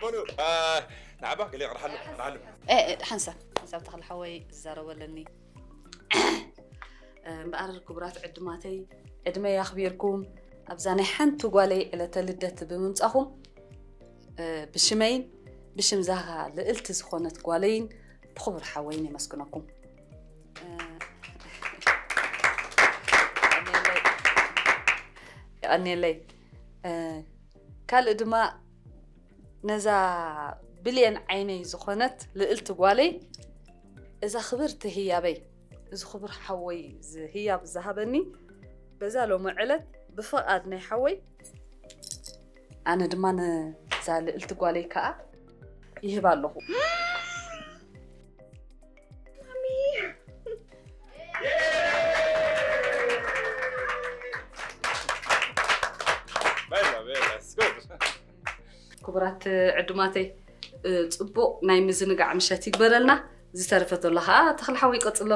በሉ፣ ንዓባ ገለ ይቕርሓሉ፣ ይቕርሓሉ። ሓንሳብ ሓንሳብ ተኽለ ሓወይ ዝዛረበለኒ። እምበኣር ክቡራት ዕዱማተይ፣ ዕድመይ ኣኽቢርኩም ኣብዛ ናይ ሓንቲ ጓለይ ዕለተ ልደት ብምምጻኹም፣ ብሽመይን ብሽም ዛኻ ልእልቲ ዝኾነት ጓለይን ብኽቡር ሓወይን የመስግነኩም። የቐንየለይ። ካልእ ድማ ነዛ ብልየን ዓይነይ ዝኾነት ልእልቲ ጓለይ፣ እዛ ክብርቲ ህያበይ፣ እዚ ክቡር ሓወይ ዝህያብ ዝሃበኒ፣ በዛ ሎሚ ዕለት ብፍቓድ ናይ ሓወይ፣ ኣነ ድማ ነዛ ልእልቲ ጓለይ ከኣ ይህባ ኣለኹ። ክቡራት ዕዱማተይ፣ ጽቡቕ ናይ ምዝንጋዕ ምሸት ይግበረልና። ዝተረፈ ተሎ ኸዓ ተኽለ ሓወይ ቀጽሎ።